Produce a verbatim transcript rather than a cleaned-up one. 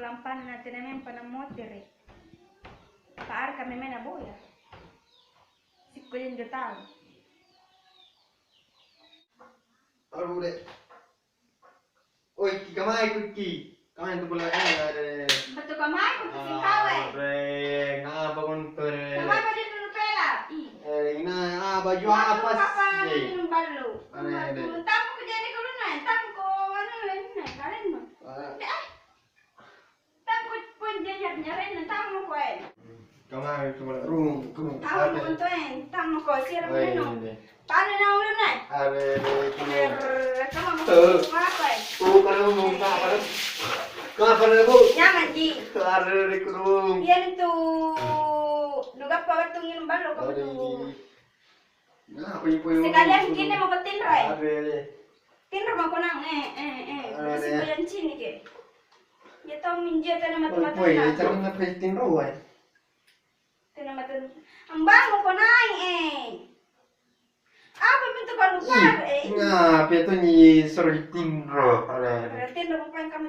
Ampanna tena mempa namotere. Paarka memena boya. Sikko janjo tau. Aduh, Dek. Oi, ki kamai ku ki. Kamai tu pula, eh, are. Betul kamai ku ki singkawe. Are, ngapa kontu, are? Kamai pada dulu pela. Ih. Eh, ina, ah, baju apa sih? Minum balu. Aneh, aneh. Tamu ku jadi kuluna, tamu ku anu, eh, kalennu. Ah. Eh, tamu ku pun jajar nyaren, tamu ku, eh. Kamai cuma rung, rung. Tamu ku, eh, tamu ku, siram minum. Pane na ulunna? Are, are, kama mo apa? Oh, kalau mau apa? Kenapa, Bu? Nyaman ji. Are, kurung. Iya itu. Dugappa battu nginum ballo kamu tu. Nah, apa ibu? Sekalian gini mau petinro, eh? Are. Tinro mau konang, eh, eh, eh. Are. Masih bulan cini ke. Ya tau minjo tena mata-mata. Woi, jangan ngapain tinro, woi. Tena mata. Ambangung ko naik, eh. Apa pintu kau lupa, eh? Ngapain tu nyi suruh tinro, are. Tinro bukan kamu